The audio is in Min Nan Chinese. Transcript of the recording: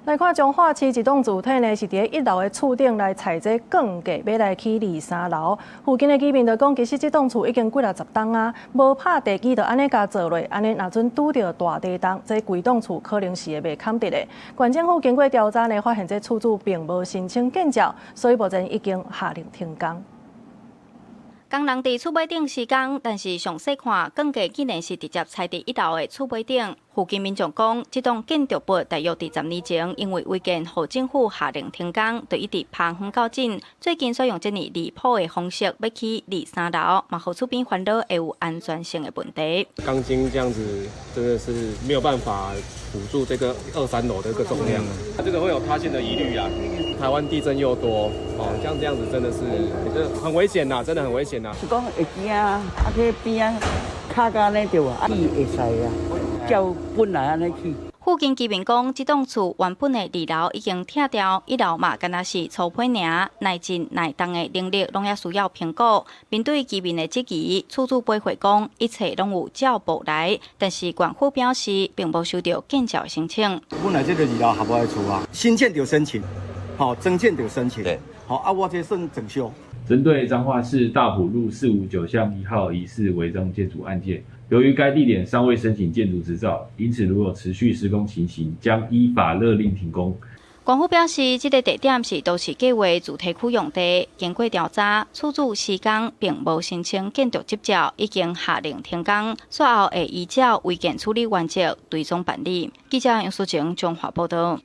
來看彰化市一棟主體呢，是佇一樓的厝頂來拆這鋼架，欲來起二三樓。附近的居民就講，其實這棟厝已經幾若十冬啊，無拍地基就按呢共做落，按呢若準拄著大地動，這規棟厝可能是會袂崁佇的。縣政府經過調查呢，發現這厝主並無申請建照，所以目前已經下令停工。工人佇厝尾頂施工，但是詳細看，鋼架竟然是直接拆佇一樓的厝尾頂。附近民眾講，這棟建築物大約佇10年前，因為違建，予政府下令停工，就一直拋荒到今。最近採用這爾離譜的方式，欲起二三樓，嘛予厝邊煩惱會有安全性的問題。鋼筋這樣子真的是沒有辦法輔助這個二三樓的一個重量，這個會有塌陷的疑慮啊。台灣地震又多，哦，像這樣子真的是，這很危險吶，真的很危險吶。是講會驚啊，啊去邊仔卡甲按呢對啊，起會使啊，照本來按呢起。附近居民講，這棟厝原本的二樓已經拆掉，一樓嘛敢若是粗坯爾，耐震耐動的能力攏猶需要評估。面對居民的質疑，厝主回覆講，一切攏有照簿來，但是縣府表示並無收到建照申請。本來這個二樓合我的厝啊，新建就申請，好，增建就申請，好啊，我這算整修。針對彰化市大埔路459巷1號疑似違章建築案件，由於該地點尚未申請建築執照，因此如有持續施工情形，將依法勒令停工。縣府表示，這個地點是都市計畫住宅區用地，經過調查，厝主施工並無申請建築執照，已經下令停工，煞後會依照違建處理原則追蹤辦理。記者楊淑晴彰化報道。